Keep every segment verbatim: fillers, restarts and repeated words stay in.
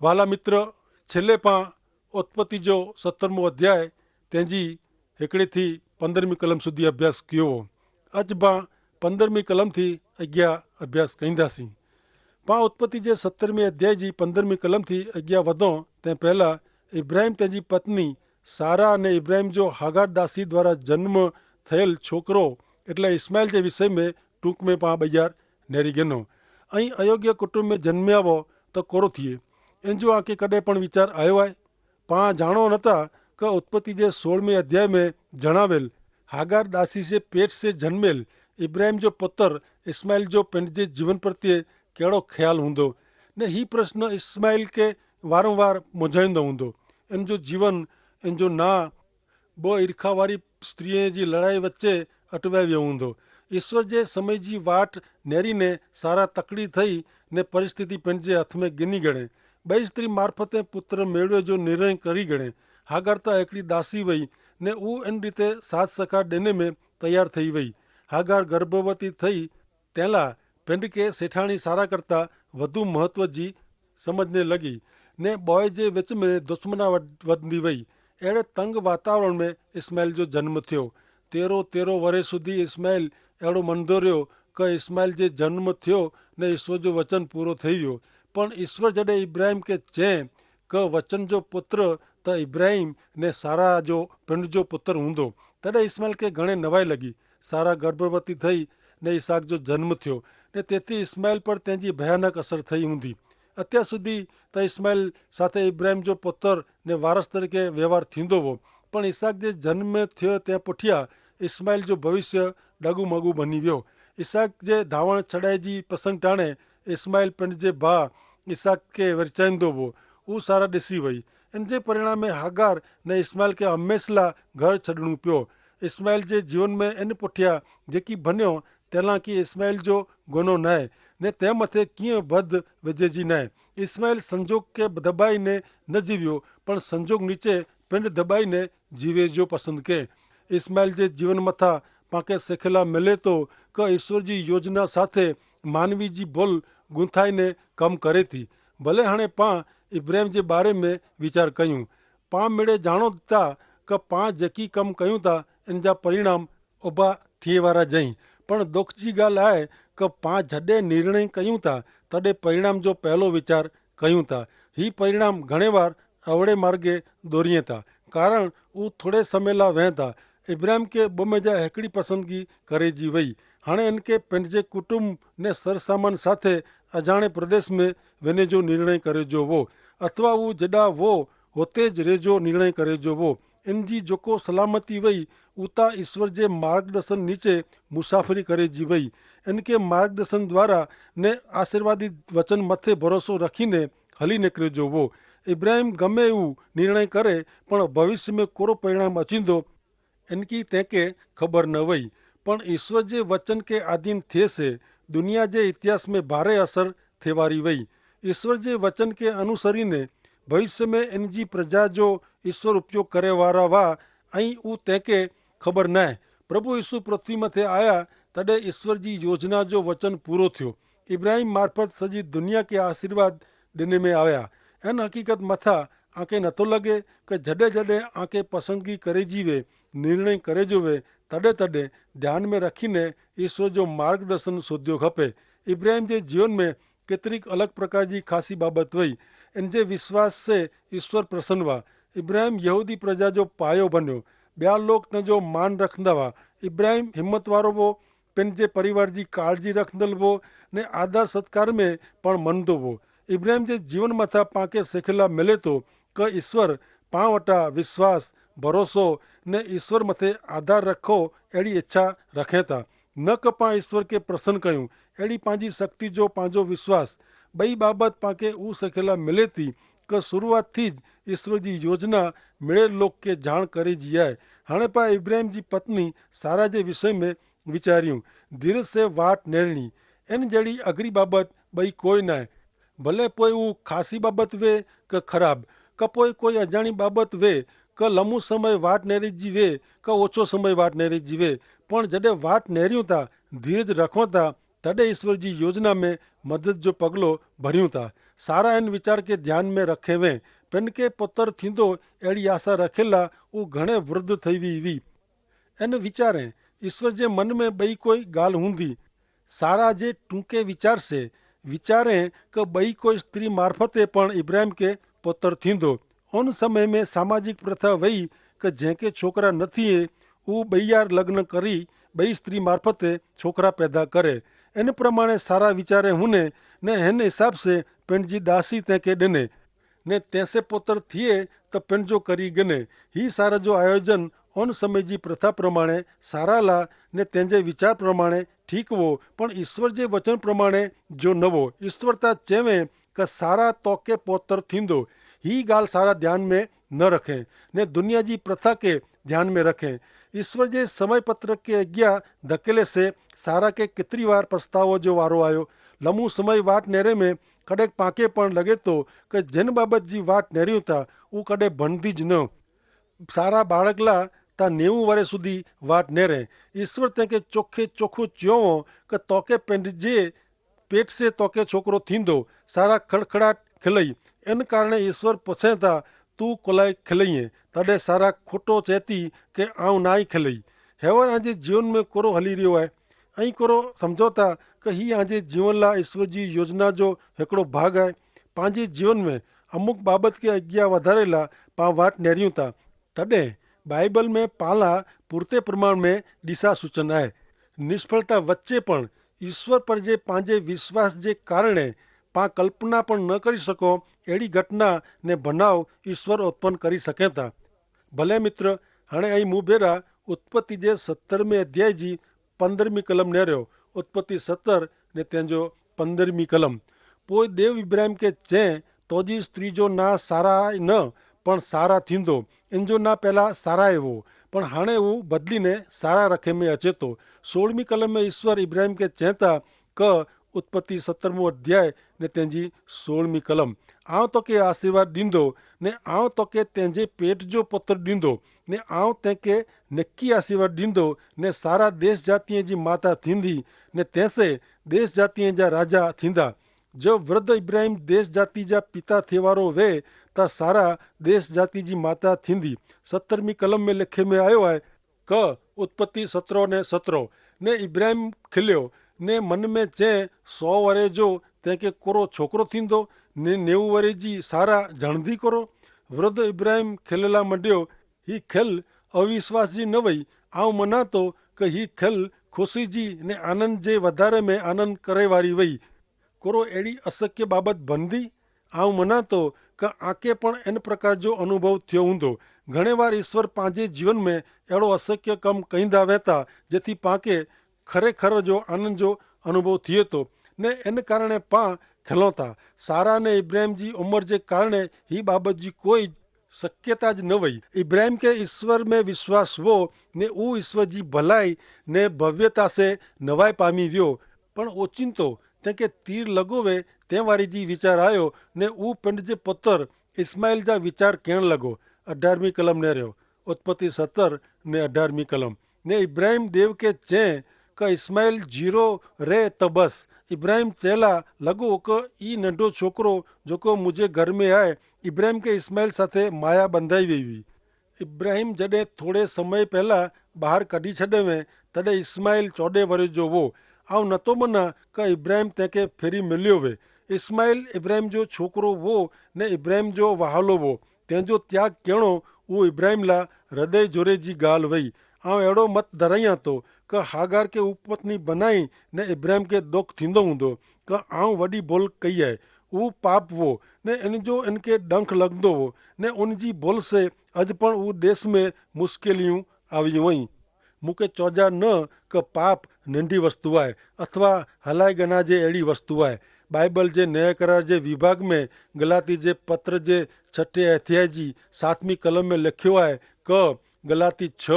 વહાલા મિત્ર, છેલ્લે પાં ઉત્પત્તિ જો સત્તરમો અધ્યાય તેની હેકડ઼ે થી પંદ્રહમી કલમ સુધી અભ્યાસ કિયો હો. અજ પાં પંદ્રહમી કલમ થી અજ્ઞા અભ્યાસ કહીંદા સી. પાં ઉત્પત્તિ જે સત્તરમી અધ્યાય જી પંદ્રહમી કલમ થી અજ્ઞા વધો તે પહેલા ઇબ્રાહિમ તેની પત્ની સારા અને ઇબ્રાહિમ જો હાગાર દાસી દ્વારા જન્મ થયેલ છોકરો એટલે ઇસ્માઇલ જે વિષય મેં ટૂંક મેં પાં બજાર નેરી ગેનો. અહીં અયોગ્ય કુટુંબ મેં જન્મ્યાવો તો કોરો થિયે? એન જો આંકે કદે પણ વિચાર આયો આય? પાં જાણો નતા કે ઉત્પત્તિ જે સોળમે અધ્યાય મેં જણાવેલ હાગાર દાસી સે પેટ સે જન્મેલ ઇબ્રાહિમ જો પુતર ઇસ્માઇલ જો પેંડ જે જીવન પ્રત્યે કેડો ખ્યાલ હુંદો? ને હી પ્રશ્ન ઇસ્માઇલ કે વારંવાર મોજાઈંદો હુંદો. એન જો જીવન એન જો ના બહ ઇરખાવારી સ્ત્રી જી લડાઈ વચ્ચે અટવાવ્યો હુંદો. ઇશ્વર જે સમય જી વાટ નેરી ને સારા તકડી થઈ ને પરિસ્થિતિ પેંડ જે હાથ મેં ગિની ગણે. બહી સ્ત્રી મારફતે પુત્ર મેળવે જો નિર્ણય કરી ગણે. હાગાર તા એકડી દાસી વય ને ઉ એન રીતે સાથ સહકાર દેને મેં તૈયાર થઈ વય. હાગાર ગર્ભવતી થઈ તેલા પેંડ કે સેઠાણી સારા કરતા વધુ મહત્વ જી સમઝને લગી ને બોય જે વચ મેં દુશ્મના વધની વય. એડે તંગ વાતાવરણ મેં ઇસ્માઇલ જો જન્મ થયો. તેરો તેરો વરે સુધી ઇસ્માઇલ એડો મનદો રહ્યો કે ઇસ્માઇલ જે જન્મ થયો ને ઇશ્વર જો વચન પૂરો થઈ વ્યો. પણ ઇશ્વર જડે ઇબ્રાહિમ કે ચે કે વચન જો પુત્ર તો ઇબ્રાહિમ ને સારા જો પેંડ જો પુત્ર હુંદો. તદે ઇસ્માઇલ કે ઘણે નવાઈ લગી. સારા ગર્ભવતી થઈ ને ઇસાક જો જન્મ થયો ને તેથી ઇસ્માઇલ પર તેની ભયાનક અસર થઈ હુંદી. અત્યાર સુધી તો ઇસ્માઇલ સાથે ઇબ્રાહિમ જો પુત્ર ને વારસ તરીકે વ્યવહાર થીંદો વો. પણ ઇસાક જે જન્મ થયો તે પુઠ્યા ઇસ્માઇલ જો ભવિષ્ય ડગુમગુ બની વ્યો. ઇસાક જે ધાવણ છડાઈ જી પ્રસંગ ટાણે ઇસ્માઇલ પેંડ જે ભા ઇસાક કે વેરચાઈંદો વો. ઉસારા દેસી વય. એન જે પરિણામે હાગાર ને ઇસ્માઇલ કે હમેંશલા ઘર છડણું પ્યો. ઇસ્માઇલ જે જીવન મેં એન પુઠ્યા જેકી ભન્યો તેલા કી ઇસ્માઇલ જો ગોનો નાય ને તે મતે કિયા બધ વજેજી નાય. ઇસ્માઇલ સંજોગ કે દબાઈ ને ન જીવ્યો પણ સંજોગ નીચે પેંડ દબાઈ ને જીવે જો પસંદ કે. ઇસ્માઇલ જે જીવન મતા પાંકે સેખેલા મેલે તો કે ઇશ્વર જી યોજના સાથે માનવી જી ભોલ ગુંથાઈ ને કમ કરે થી. ભલે હણે પાં ઇબ્રાહિમ જે બારે મેં વિચાર કહ્યું. પાં મેળે જાણો તા કે પાં જેકી કમ કહ્યું તા એન જા પરિણામ ઉભા થિયે વારા જઈ. પણ દોખજી ગાલ આય કે પાં જડે નિર્ણય કહ્યું તા તદે પરિણામ જો પહેલો વિચાર કહ્યું તા. હી પરિણામ ઘણે વાર અવડે માર્ગે દોરિયે તા. કારણ ઉં થોડે સમય લા વહેં તા. ઇબ્રાહિમ કે બમે જા હેકડી પસંદગી કરે જી વય. હાણે એન કે પેંડ જે કુટુંબ ને સરસામાન સાથે અજાણે પ્રદેશ મેં વેને જો નિર્ણય કરે જો વો અથવા ઉં જડા વો હોતે જ રેજો નિર્ણય કરે જો વો. એન જી જોકો સલામતી વય ઉતા ઇશ્વર જે માર્ગદર્શન નીચે મુસાફરી કરે જી વય. એન કે માર્ગદર્શન દ્વારા ને આશીર્વાદિત વચન મતે ભરોસો રખીને હલી નેકરે જો વો. ઇબ્રાહિમ ગમે ઉં નિર્ણય કરે પણ ભવિષ્ય મેં કોરો પરિણામ અચીંદો એન કી તેંકે ખબર ન વય. પણ ઇશ્વર જે વચન કે આધીન થે સે દુનિયા જે ઇતિહાસ મેં ભારે અસર થેવારી વય. ઇશ્વર જે વચન કે અનુસરી ને ભવિષ્ય મેં એન જી પ્રજા જો ઇશ્વર ઉપયોગ કરે વારા વા. અહીં ઉં તેંકે ખબર નાય. પ્રભુ ઇશુ પૃથ્વી મતે આયા તદે ઇશ્વર જી યોજના જો વચન પૂરો થયો. ઇબ્રાહિમ મારફત સજી દુનિયા કે આશીર્વાદ દેને મેં આયા. એન હકીકત મતા આંકે નતો લગે કે જડે જડે આંકે પસંદગી કરે જીવે નિર્ણય કરે જોવે તદે તદે ધ્યાન મેં રખીને ઇશ્વર જો માર્ગદર્શન શોધ્યો ખપે. ઇબ્રાહિમ જે જીવન મેં કેતરિક અલગ પ્રકાર જી ખાસી બાબત વય. એન જે વિશ્વાસ સે ઇશ્વર પ્રસન્ન વા. ઇબ્રાહિમ યહૂદી પ્રજા જો પાયો બન્યો. બ્યા લોક તેન જો માન રખંદા વા. ઇબ્રાહિમ હિંમત વારો વો. પેન જે પરિવાર જી કાળજી રખંદલ વો ને આધાર સત્કાર મેં પણ મનદો વો. ઇબ્રાહિમ જે જીવન માથા પાંકે સેખેલા મેલે તો કે ઇશ્વર પાં વટા વિશ્વાસ ભરોસો ને ઇશ્વર મતે આધાર રખો એડી ઇચ્છા રખેતા. ન કે પાં ઇશ્વર કે પ્રસન્ન કહ્યું એડી પાંજી શક્તિ જો પાંજો વિશ્વાસ. બઈ બાબત પાંકે ઉસખેલા મિલેતી કે શરૂઆત થી જ ઇશ્વર જી યોજના મેળેલ લોક કે જાણ કરે જી આય. હણે પાં ઇબ્રાહિમ જી પત્ની સારા જે વિષય મેં વિચાર્યું. ધીરજ સે વાટ નેરણી એન જેડી અગરી બાબત બઈ કોઈ નાય. ભલે પોય ઉં ખાસી બાબત વે કે ખરાબ, કે પોય કોઈ અજાણી બાબત વે, કે લમુ સમય વાટ નેરી જી વે, કે ઓછો સમય વાટ નેરી જી વે, પણ જડે વાટ નેર્યું તા ધીરજ રખો તા તડે ઇશ્વર જી યોજના મેં મદદ જો પગલો ભર્યું તા. સારા એન વિચાર કે ધ્યાન મેં રખે વે, પેનકે પોતર થીંદો એડી આશા રખેલા ઉં ઘણે વૃદ્ધ થઈ વી વી. એન વિચારે ઈસ્વર જે મન મેં બઈ કોઈ ગાલ હુંદી. સારા જે ટૂંકે વિચાર સે વિચારે કે બઈ કોઈ સ્ત્રી મારફતે પણ ઇબ્રાહિમ કે પોતર થીંદો. ઓન સમય મેં સામાજિક પ્રથા વહી કે જેંકે છોકરા નથી હૈ ઉં બૈયાર લગ્ન કરી બઈ સ્ત્રી મારફતે છોકરા પેદા કરે. એન પ્રમાણે સારા વિચારે હુને ને હેન હિસાબ સે પેનજી દાસી તેંકે ડેને ને તેંસે પોતર થિયે તો પેનજો કરી ગને. હી સારા જો આયોજન ઓન સમય જી પ્રથા પ્રમાણે સારાલા ને તેંજે વિચાર પ્રમાણે ઠીક વો, પણ ઈસ્વર જે વચન પ્રમાણે જો નવો. ઈસ્વર તા ચેવે કે સારા તોકે પોતર થીંદો. હી ગાલ સારા ધ્યાન મેં ન રખે ને દુનિયા જી પ્રથા કે ધ્યાન મેં રખે. ઈસ્વર જે સમય પત્રક કે અજ્ઞા ધકેલે સે સારા કે કેતરી વાર પસ્તાવો જો વારો આયો. લમુ સમય વાટ નેરે મેં કડેક પાંકે પણ લગે તો કે જેન બાબત જી વાટ નેર્યું તા ઉં કડે ભનદી જ ન. સારા બાળકલા તા નેવું વરે સુધી વાટ નેરે. ઈસ્વર તેંકે ચોખે ચોખું ચ્યોવો કે તોકે પેંડ જે પેટ સે તોકે છોકરો થીંદો. સારા ખડખડાટ ખેલઈ. એન કારણે ઈસ્વર પછે તા તું કોલાઈ ખેલઈએ. તદે સારા ખોટો ચેતી કે આવ નાઈ ખેલઈ. હેવર આજે જીવન મેં કોરો હલી રહ્યો હૈ? અહીં કોરો સમઝોતા કે હી આજે જીવનલા ઈસ્વર જી યોજના જો હેકડો ભાગ હૈ. પાંજે જીવન મેં અમુક બાબત કે અજ્ઞા વધારેલા પાં વાટ નેર્યું તા. તદે બાઈબલ મેં પાલા પૂરતે પ્રમાણ મેં દિશા સૂચન હૈ. નિષ્ફળતા વચ્ચે પણ ઈસ્વર પર જે પાંજે વિશ્વાસ જે કારણે પાં કલ્પના પણ ન કરી શકો એડી ઘટના ને ભનાવ ઈસ્વર ઉત્પન્ન કરી શકેતા. ભલે મિત્ર, હણે અહીં મુભેરા ઉત્પત્તિ જે સત્તરમે અધ્યાય જી પંદરમી કલમ નેર્યો. ઉત્પત્તિ સત્તર ને તેનજો પંદરમી કલમ. પોય દેવ ઇબ્રાહિમ કે ચે, તોજી સ્ત્રી જો ના સારા ન પણ સારા થીંદો. એન જો ના પહેલા સારા એવો પણ હાણે ઉં બદલી ને સારા રખે મેં અચેતો. સોળમી કલમ મેં ઈસ્વર ઇબ્રાહિમ કે ચેતા, ક ઉત્પત્તિ સત્તરમો અધ્યાય ને તેની સોળમી કલમ. આવ તો કે આશીર્વાદ દીંદો ને આવ તો કે તેની પેટ જો પત્ર દીંદો ને આવ તે કે નક્કી આશીર્વાદ દીંદો ને સારા દેશ જાતિએ જી માતા થીંદી ને તેસે દેશ જાતિએ જા રાજા થીંદા. જો વૃદ્ધ ઇબ્રાહિમ દેશ જાતિ જા પિતા થેવારો વે તા સારા દેશ જાતિ જી માતા થીંદી. સત્તરમી કલમ મેં લેખે મેં આયો હૈ. ક ઉત્પત્તિ સત્રો ને સત્રો. ને ઇબ્રાહિમ ખેલ્યો ને મન મેં ચે, સો વરે જો તેંકે કોરો છોકરો થીંદો ને નેવું વરે જી સારા જણદી કોરો? વૃદ્ધ ઇબ્રાહિમ ખેલેલા મંડ્યો. હી ખેલ અવિશ્વાસ જી ન વય. આવ મનાતો કે હી ખેલ ખુશી જી ને આનંદ જે વધારે મેં આનંદ કરે વારી વય. કોરો એડી અસક્ય બાબત ભનદી? આવ મનાતો કે આકે પણ એન પ્રકાર જો અનુભવ થયો ઊંધો. ઘણે વાર ઈસ્વર પાંજે જીવન મેં એડો અસક્ય કમ કહીંદા વહેતા જેથી પાંકે ખરેખર જો આનંદ જો અનુભવ થયો તો ને એન કારણે પાં ખેલોતા. સારા ને ઇબ્રાહિમ જી ઉંમર જે કારણે હી બાબત જી કોઈ શક્યતા જ ન વય. ઇબ્રાહિમ કે ઈસ્વર મેં વિશ્વાસ વો ને ઉં ઈસ્વર જી ભલાઈ ને ભવ્યતા સે નવાઈ પામી વ્યો. પણ ઓચિંતો તેંકે તીર લગોવે તેંવારી જી વિચાર આયો ને ઉં પિંડ જે પત્ર ઇસ્માઇલ જા વિચાર કહેણ લગો. અઢારમી કલમ ને રહ્યો. ઉત્પત્તિ સત્તર ને અઢારમી કલમ. ને ઇબ્રાહિમ દેવ કે ચે કે ઇસ્માઇલ જીરો રે તબસ. ઇબ્રાહિમ ચેલા લગો કે ઈ નંડો છોકરો જોકો મુઝે ઘર મેં આય. ઇબ્રાહિમ કે ઇસ્માઇલ સાથે માયા બંધાઈ વેવી. ઇબ્રાહિમ જડે થોડે સમય પહેલા બહાર કઢી છડે વે તદે ઇસ્માઇલ ચોડે વરે જો વો. આવ નતો મના કે ઇબ્રાહિમ તેંકે ફેરી મેલ્યો વે. ઇસ્માઇલ ઇબ્રાહિમ જો છોકરો વો ને ઇબ્રાહિમ જો વહાલો વો. તેંજો ત્યાગ કેણો ઉં ઇબ્રાહિમ લા હૃદય જોરે જી ગાલ વય. આવ એડો મત ધરાઈ આતો કે હાગાર કે ઉપપત્ની બનાઈ ને ઇબ્રાહિમ કે દોખ થીંદો ઊંધો કે આવ વડી ભોલ કઈ આય. ઉં પાપ વો ને એન જો એન કે ડંખ લગદો વો ને ઉન જી ભોલ સે અજ પણ ઉં દેશ મેં મુશ્કેલી ઉં. આવી વય મુકે ચોજા ન કે પાપ નંડી વસ્તુ આય અથવા હલાઈ ગના જે એડી વસ્તુ આય. બાઈબલ જે નયા કરાર જે વિભાગ મેં ગલાતી જે પત્ર જે છઠે એથિયાજી સાતમી કલમ મેં લેખ્યો આય કે ગલાતી છ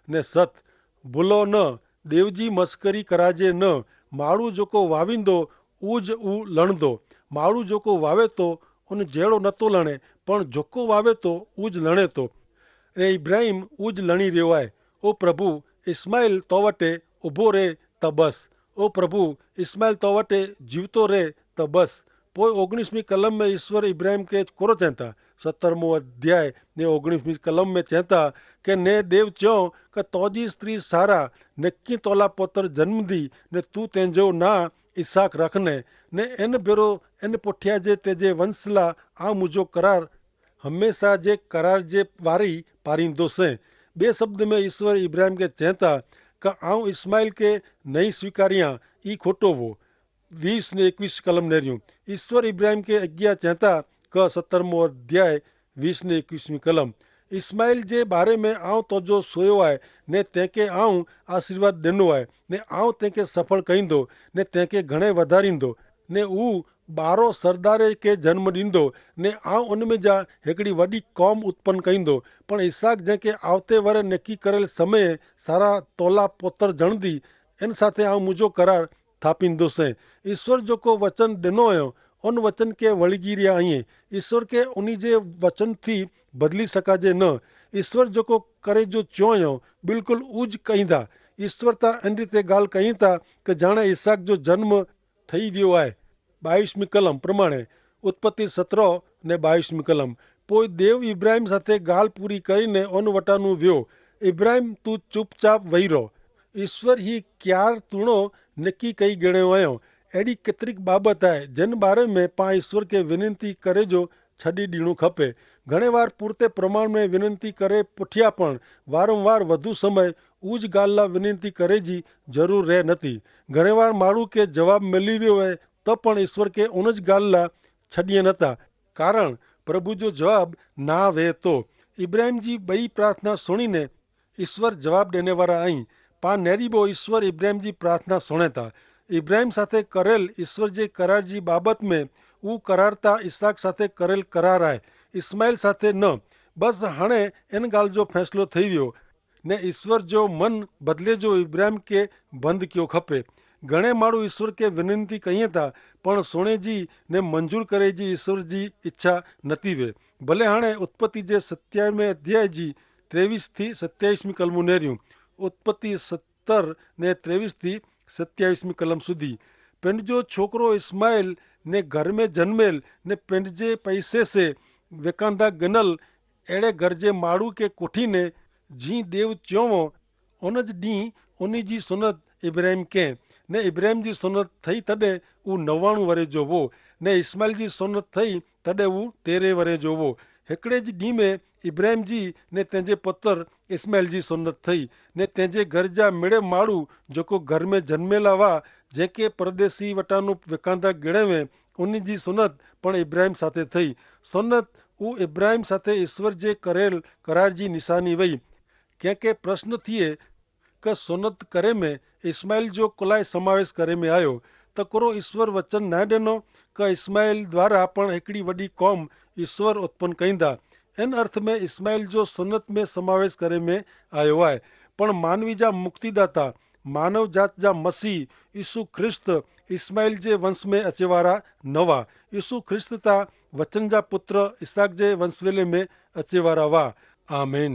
ને સત, ભૂલો ન દેવજી મસ્કરી કરાજે ન. માળું જોકો વાવીંદો ઉજ ઉ લણદો. માળું જોકો વાવેતો ઉન જેડો નતો લણે પણ જોકો વાવેતો ઉજ લણેતો. ને ઇબ્રાહિમ ઉજ લણી રહ્યો આય. ઓ પ્રભુ, ઇસ્માઇલ તો વટે ઉભો રહે તો બસ. ઓ પ્રભુ, ઇસ્માઇલ તો વટે જીવતો રહે તો બસ. પોય ઓગણીસમી કલમ મેં ઈસ્વર ઇબ્રાહિમ કે કોરો ચેંતા? સત્તરમો અધ્યાય ને ઓગણીસમી કલમ મેં ચેંતા કે ને દેવ ચ્યો કે તોજી સ્ત્રી સારા નેકી તોલા પોતર જન્મ દી, ને તું તેંજો ના ઇસાક રાખને, ને એન ભેરો એન પોઠ્યા જે તેજે વંશલા આ મુજો કરાર હમેંશા જે કરાર જે વારી પારીંદો સે. બે શબ્દ મેં ઈસ્વર ઇબ્રાહિમ કે ચેંતા કે આઉં ઇસ્માઇલ કે નહીં સ્વીકારિયા, ઈ ખોટો વો. વીસ ને એકવીસ કલમ નેર્યું. ઈસ્વર ઇબ્રાહિમ કે અજ્ઞા ચેંતા કે સત્તરમો અધ્યાય વીસ ને એકવીસમી કલમ. ઇસ્માઇલ જે બારે મેં આઉં તોજો સોયો આય, ને તેંકે આઉં આશીર્વાદ દેનો આય, ને આઉં તેંકે સફળ કઈંદો, ને તેંકે ઘણે વધારીંદો, ને ઉ બારો સરદારે કે જન્મ દીંદો, ને આઉં ઉનમેં જા હેકડી વડી કોમ ઉત્પન કઈંદો. પણ ઇસાક જેંકે આવતે વરે નેકી કરેલ સમયે સારા તોલા પોતર જણદી, એન સાથે આઉં મુજો કરાર થાપીંદો સે. ઈસ્વર જોકો વચન દેનો અયો, ઉન વચન કે વળગી રહ્યા અઇયે. ઈસ્વર કે ઉની જે વચન થી બદલી સકાજે ન. ઈસ્વર જોકો કરે જો ચ્યો અયો, બિલકુલ ઉજ કહીંદા. ઈસ્વર તા એન રીતે ગાલ કહીંતા કે જાણે ઇસાક જો જન્મ થઈ વ્યો આય. બાવીસમી કલમ પ્રમાણે, ઉત્પત્તિ સત્ર ને બાવીસમી કલમ. પોય દેવ ઇબ્રાહિમ સાથે ગાલ પૂરી કરીને ઓનવટાનું વ્યો. ઇબ્રાહિમ તું ચૂપચાપ વહી રહો. ઇશ્વર હી ક્યાર તુણો નેકી કઈ ગણે વયો. એડી કેતરિક બાબત આય જેન બારે મેં પા ઇશ્વર કે વિનંતી કરે જો છડી દીણું ખપે. ઘણે વાર પૂરતે પ્રમાણ મેં વિનંતી કરે પુઠ્યા પણ વારંવાર વધુ સમય ઉજ ગાલલા વિનંતી કરે જી જરૂર રહે નથી. ઘણે વાર માણું કે જવાબ મેલી વ્યો હૈ, તો પણ ઇશ્વર કે ઉન જ ગાલલા છડિયે નતા, કારણ પ્રભુ જો જવાબ ના વહેતો. ઇબ્રાહિમ જી બઈ પ્રાર્થના સુણીને ઇશ્વર જવાબ દેને વારા અહીં. પા નેરીબો ઇશ્વર ઇબ્રાહિમ જી પ્રાર્થના સુણેતા. ઇબ્રાહિમ સાથે કરેલ ઇશ્વર જે કરાર જી બાબત મેં ઉ કરારતા ઇસ્હાક સાથે કરેલ કરાર આય, ઇસ્માઇલ સાથે ન. બસ હણે એન ગાલ જો ફેંસલો થઈ વ્યો. ને ઇશ્વર જો મન બદલે જો ઇબ્રાહિમ કે બંધ ક્યો ખપે. ઘણે માણુ ઇશ્વર કે વિનંતી કહિયે તા, પણ સુણે જી ને મંજૂર કરે જી ઇશ્વર જી ઇચ્છા નતી વે. ભલે હાણે ઉત્પત્તિ જે સત્યાવીસ મેં અધ્યાય જી ત્રેવીસ થી સત્યાવીસ મી કલમું નેર્યું. ઉત્પત્તિ સત્તર ને ત્રેવીસ થી સત્યાવીસ મી કલમ સુધી. પેંડ જો છોકરો ઇસ્માઇલ ને ઘર મેં જન્મેલ ને પેંડ જે પૈસે સે વેકાંદા ગનલ એડે ગરજે માડૂ કે કોઠી ને જી દેવ ચ્યોવો, ઓન જ દી ઓની જી સોનત ઇબ્રાહિમ કે. ને ઇબ્રાહિમ જી સોનત થઈ તદે ઉં નવાણું વરે જોવો. ને ઇસ્માઇલ જી સોનત થઈ તદે ઉં તેરે વરે જોવો. હેકડ઼ે જી દી મેં ઇબ્રાહિમ જી ને તેનજે પતર ઇસ્માઇલ જી સોનત થઈ. ને તેનજે ગરજા મેડે માડૂ જોકો ઘર મેં જન્મેલા વા, જેંકે પરદેસી વટાનો વેકાંદા ગેડ઼ે વે, ઉની જી સોનત પણ ઇબ્રાહિમ સાથે થઈ. સોનત ઉં ઇબ્રાહિમ સાથે ઇશ્વર જે કરેલ કરાર જી નિશાની વય. કેંકે પ્રશ્ન થિયે કે સોનત કરે મેં ઇસ્માઇલ જો કોલાએ સમાવેશ કરે મેં આયો? તો કોરો ઇશ્વર વચન નાય દેનો કે ઇસ્માઇલ દ્વારા પણ એકડી વડી કોમ ઇશ્વર ઉત્પન કઈંદા? એન અર્થ મેં ઇસ્માઇલ જો સોનત મેં સમાવેશ કરે મેં આયો આય. પણ માનવી જા મુક્તિદાતા, માનવ જાત જા મસીહ ઇસુ ખ્રિસ્ત ઇસ્માઇલ જે વંશ મેં અચેવારા નવા. ઇસુ ખ્રિસ્ત તા વચન જા પુત્ર ઇસ્હાક જે વંશવેલે મેં અચેવારા વા. આમેન.